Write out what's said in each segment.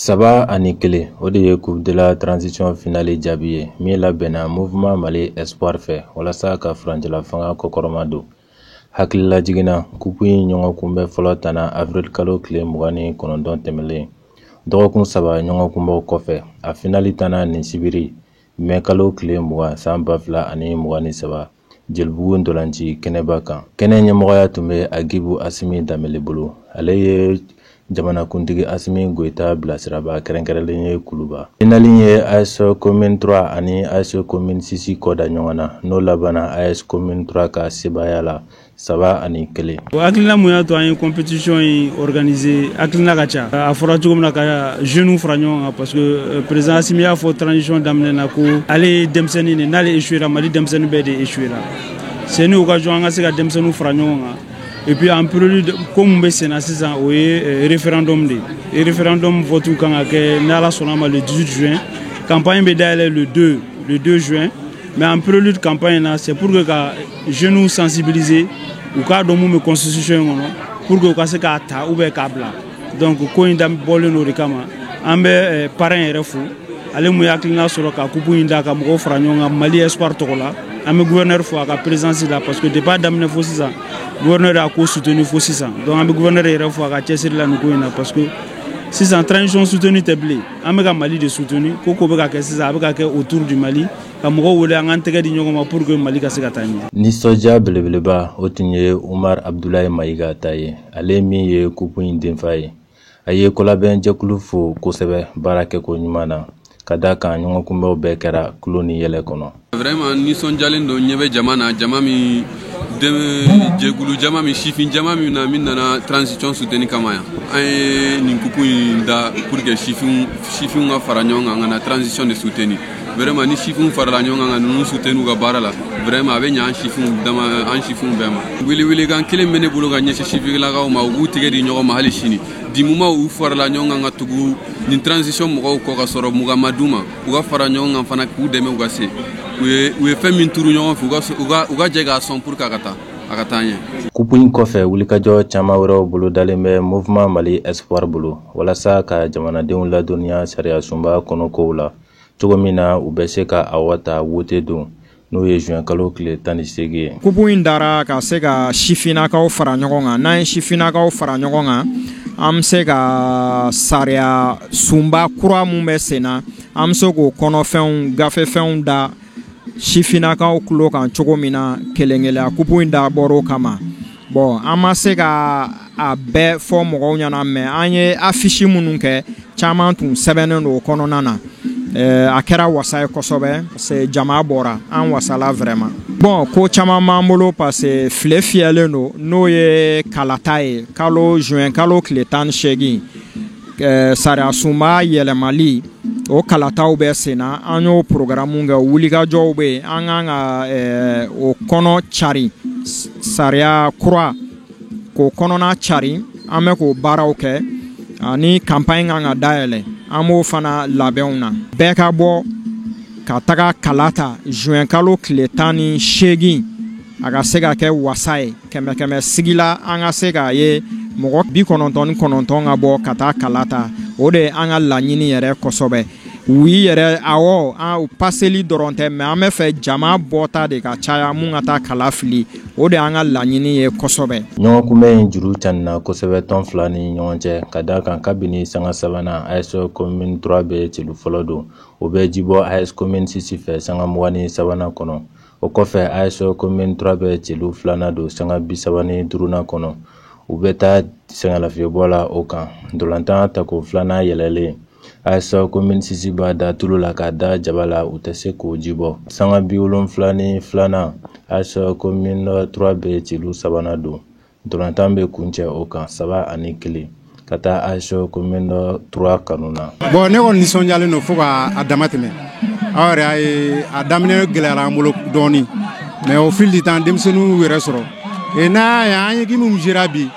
3-1, o de ye Coupe de la Transition finale jaabi ye min labɛnna Mouvement Mali Espoir fɛ walasa ka furancɛla fanga kɔkɔrɔma don. Hakililajigin na, kupu in ɲɔgɔnkunbɛn fɔlɔ tanna avril kalo tile 29 tɛmɛnlen. Dɔgɔkun 3 ɲɔgɔnkunbɛnw kɔfɛ, a finali tanna nin sibiri mɛ kalo tile 20 san 2023 Jelibugu ntolanci kɛnɛba kan. Kɛnɛ ɲɛmɔgɔya tun bɛ Agibu Asimi Danbele bolo, ale ye jamanakuntigi Asimi Goyita bilasiraba kɛrɛnkɛrɛnlen ye Kuluba. Finali ye AS Commune 3 ani AS Commune 6 kɔ da ɲɔgɔn na, n'o labanna AS Commune 3 ka sebaaya la 3-1. O hakilina mun y'a to an ye compétition in organiser? Hakilina ka ca. A fɔra cogo min na, ka jeunes fara ɲɔgɔn kan, parce que président Asimi y'a fɔ transition daminɛ na ko ale ye denmisɛnnin de, n'ale échoué, Mali denmisɛnnin bɛɛ de échoué. C'est une occasion an ka se ka denmisɛnninw fara ɲɔgɔn kan. Et puis en prélude, ko mun bɛ sen na sisan, o ye référendum de ye. Référendum vote kan ka kɛ, ni Ala sɔnna ma, le 18 juin. Campagne bɛ dayɛlɛ le 2 juin, mais en prélude campagne na, c'est pour que ka jeunes sensibiliser, u k'a dɔn mun bɛ constitution in kɔnɔ, pour que u ka se k'a ta ou bien k'a bila. Donc ko in da bɔlen don o de kama. An bɛ parrain yɛrɛ fo, ale mun ye hakilina sɔrɔ ka coupe in da ka mɔgɔw fara ɲɔgɔn kan Mali Espoir tɔgɔ la. An bɛ gouverneur fo a ka présence la, parce que depuis a daminɛ fo sisan, gouverneur y'a ko soutenu fo sisan. Donc an bɛ gouverneur yɛrɛ fo a ka cɛsiri la nin ko in na, parce que sisan transition soutenu tɛ bilen, an bɛ ka Mali de soutenu. Ko ko bɛ ka kɛ sisan, a bɛ ka kɛ autour du Mali, ka mɔgɔw wele an k'an tɛgɛ di ɲɔgɔn ma pour que Mali ka se ka taa ɲɛ. Nisɔndiya belebeleba, o tun ye Umar Abudulayi Mayiga ta ye, ale min ye kupu in denfa ye. A ye kolabɛn jɛkulu fo kosɛbɛ baara kɛko ɲuman na, ka da kan ɲɔgɔnkunbɛnw bɛɛ kɛra tulo ni yɛlɛ kɔnɔ. Vraiment, nisɔndiyalen don. Ɲɛ bɛ jama na, jama min, jɛkulu jama min, sifin jama min na, min nana transition soutenir kama yan. An ye nin kupu in da pour que sifinw ka fara ɲɔgɔn kan ka na transition de soutenir. Vraiment, ni sifinw farala ɲɔgɔn kan ka ninnu soutenir u ka baara la, vraiment a bɛ ɲɛ an sifinw dama, an sifinw bɛɛ ma. Welewelekan kelen bɛ ne bolo ka ɲɛsin sifinlakaw ma: u k'u tɛgɛ di ɲɔgɔn ma hali sini. Du moment u farala ɲɔgɔn kan ka tugu nin transition mɔgɔw kɔ, ka sɔrɔ mugan ma d'u ma, u ka fara ɲɔgɔn kan fana k'u dɛmɛ u ka se. U ye fɛn min turu ɲɔgɔn fɛ, u ka jɛ k'a sɔn pour que a ka taa ɲɛ. Kupu in kɔfɛ, wulikajɔ caman wɛrɛw bolodalen bɛ Mouvement Mali Espoir bolo walasa ka jamanadenw ladɔnniya sariyasunba kɔnɔkow la, cogo min na u bɛ se ka awa ta wote don, n'o ye juin kalo tile 18 ye. Kupu in dara ka se ka sifinnakaw fara ɲɔgɔn kan. N'an ye sifinnakaw fara ɲɔgɔn kan, an bɛ se ka sariya sunba kura mun bɛ sen na, an bɛ se k'o kɔnɔfɛnw, gafefɛnw da sifinnakaw tulo kan cogo min na kelen kelen. Kupu in dabɔr'o kama. Bon, an ma se ka a bɛɛ fɔ mɔgɔw ɲɛna, mais an ye affiche minnu kɛ, caman tun sɛbɛnnen don o kɔnɔna na. A kɛra wasa ye kosɛbɛ, parce que jama bɔra, an wasala vraiment. Bon, ko caman b'an bolo, parce que file fiyɛlen don, n'o ye kalata ye kalo juin kalo tile 18, sariya sunba yɛlɛmali, o kalataw bɛ sen na. An y'o programme kɛ, wulikajɔw bɛ yen, an kan ka o kɔnɔ cari, sariya kura k'o kɔnɔna cari. An bɛ k'o baaraw kɛ ani campagne kan ka dayɛlɛ, an b'o fana labɛnw na. Bɛɛ ka bɔ ka taga kala ta juin kalo tile 18, a ka se ka kɛ wasa ye kɛmɛ kɛmɛ sigi la, an ka se k'a ye mɔgɔ 99 ka bɔ ka taa kala ta. O de ye an ka laɲini yɛrɛ kosɛbɛ. Oui yɛrɛ, awɔ, an paseli dɔrɔn tɛ, mais an bɛ fɛ jama bɔta de ka caya mun ka taa kala fili. O de y'an ka laɲini ye kosɛbɛ. Ɲɔgɔnkunbɛn in juru canina kosɛbɛ tɔn fila ni ɲɔgɔn cɛ, ka da kan kabini sanga sabanan, AS Commune 3 bɛ celu fɔlɔ don, o bɛ jibɔ AS Commune 6 fɛ sanga 23nan kɔnɔ. O kɔfɛ, AS Commune 3 bɛ celu filanan don sanga 35nan kɔnɔ, u bɛ taa sɛgɛnlafiɲɛbɔ la. O kan, ntolantan tako filanan yɛlɛlen, AS Commune 6 b'a da tulu la k'a da jaba la, u tɛ se k'o jibɔ. Sanga 72nan, AS Commune 3 bɛ celu sabanan don. Ntolantan bɛ kuncɛ o kan 3-1 ka taa AS Commune 3 kanu na. Bon, ne kɔni nisɔndiyalen don fo k'a dama tɛmɛ. Aw yɛrɛ y'a ye, a daminɛ gɛlɛyara an bolo dɔɔni, mais au fil du temps, denmisɛnninw y'u yɛrɛ sɔrɔ. Et n'a y'a ye, an ye équipe min jouera bi,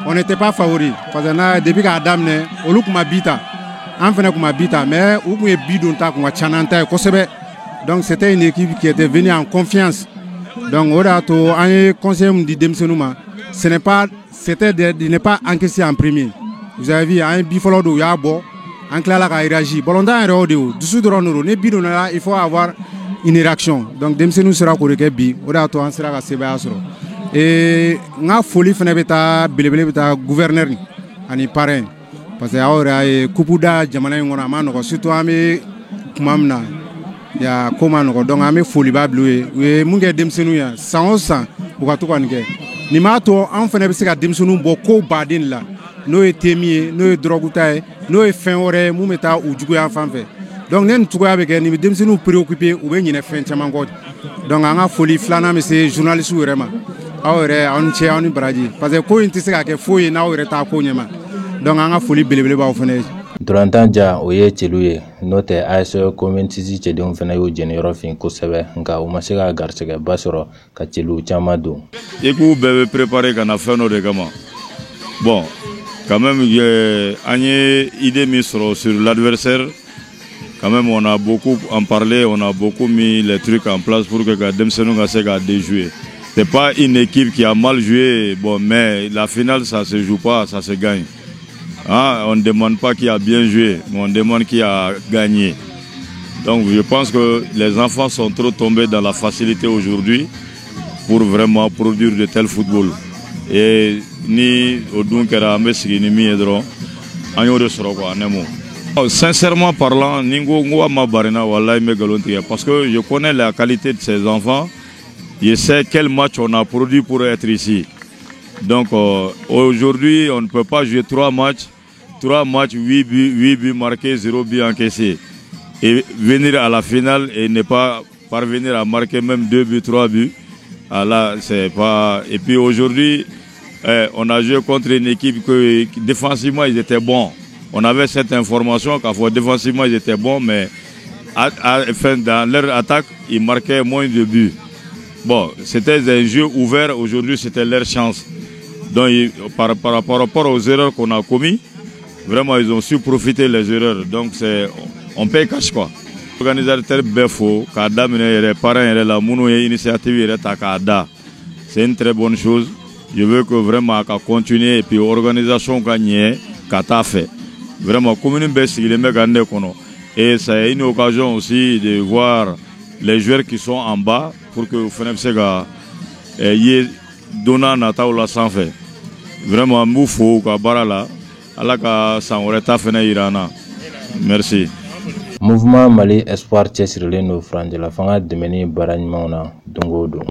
on n'était pas favori, parce que n'a depuis k'a daminɛ, olu tun ma but ta, an fana tun ma but ta, mais u tun ye but don ta kun ka ca n'an ta ye kosɛbɛ. Donc c'était une équipe qui était venue en confiance. Donc o de y'a to an ye conseil min di denmisɛnninw ma, ce n'est pas, c'était de ne pas encaisser en premier. Vous avez vu, an ye but fɔlɔ don, u y'a bɔ. An tilala ka réagir. Balontan yɛrɛ, o de ye dusu dɔrɔn de don. Ni but donna la, il faut avoir une réaction. Donc denmisɛnninw sera k'o de kɛ bi, o de y'a to an sera ka sebaaya sɔrɔ. Ee, n ka foli fana bɛ taa, belebele bɛ taa gouverneur ani parrain, parce que aw yɛrɛ y'a ye, coupe da jamana in kɔnɔ, a ma nɔgɔ, surtout an bɛ tuma min na ya, ko ma nɔgɔ. Donc an bɛ foliba bila u ye. U ye mun kɛ denmisɛnninw ye, san o san u ka to ka nin kɛ. Nin b'a to an fana bɛ se ka denmisɛnninw bɔ ko baden de la, n'o ye thé min ye, n'o ye drogue ta ye, n'o ye fɛn wɛrɛ ye mun bɛ taa u juguya fan fɛ. Donc ne nin cogoya bɛ kɛ, nin bɛ denmisɛnninw préoccuper, u bɛ ɲinɛ fɛn caman kɔ. Donc an ka foli filanan bɛ se journalistes yɛrɛ ma. Aw yɛrɛ, aw ni ce, aw ni baraji, parce que ko in tɛ se ka kɛ foyi ye n'aw yɛrɛ t'a ko ɲɛma. Donc an ka foli belebele b'aw fana ye. Ntolantan ja, o ye celu ye. N'o tɛ, AS Commune 6 cɛdenw fana y'u jeniyɔrɔ fin kosɛbɛ, nka u ma se ka garisɛgɛba sɔrɔ ka celu caman don. I k'u bɛɛ bɛ préparer ka na fɛn dɔ de kama. Bon, quand même, an ye idée min sɔrɔ sur l'adversaire, quand même, on a beaucoup en parlé, on a beaucoup mis les trucs en place pour que ka denmisɛnninw ka se k'a déjouer. C'est pas une équipe qui a mal joué, bon, mais la finale, ça se joue pas, ça se gagne. Hein, on ne demande pas qui a bien joué, mais on demande qui a gagné. Donc je pense que les enfants sont trop tombés dans la facilité aujourd'hui pour vraiment produire de tels football. Et ni o dun kɛra, an bɛ sigi ni min ye dɔrɔn, an y'o de sɔrɔ quoi, en un mot. Sincèrement parlant, ni n ko n ko a ma bari n na, walahi n bɛ nkalon tigɛ, parce que je connais la qualité de ces enfants. Je sais quel match on a produit pour être ici. Donc aujourd'hui, on ne peut pas jouer trois matchs, trois matchs, 8 buts, 8 buts marqués, 0 but encaissé. Et venir à la finale et ne pas parvenir à marquer même 2 buts, 3 buts. Ah là, c'est pas. Et puis aujourd'hui, eh, on a joué contre une équipe que défensivement, ils étaient bons. On avait cette information qu'à fois défensivement, ils étaient bons, mais enfin, dans leur attaque, ils marquaient moins de buts. Bon, c'était un jeu ouvert. Aujourd'hui, c'était leur chance. Donc, par rapport aux erreurs qu'on a commises, vraiment, ils ont su profiter les erreurs. Donc, on paye cash, quoi. Organisateur bɛɛ fo k'a daminɛ yɛrɛ parents yɛrɛ la, minnu ye initiative yɛrɛ ta k'a da. C'est une très bonne chose. Je veux que vraiment a ka continuer et puis organisation ka ɲɛ ka taa fɛ. Vraiment, commune bɛɛ sigilen bɛ ka ne kɔnɔ et c'est une occasion aussi de voir les joueurs qui sont en bas pour que u fana bɛ se ka ye don n'a nataw la sanfɛ. Vraiment, n b'u fo u ka baara la. Ala ka san wɛrɛ ta fana yira an na. Merci. Mouvement Mali Espoir cɛsirilen don furancɛla fanga dɛmɛni baara ɲumanw na don o don.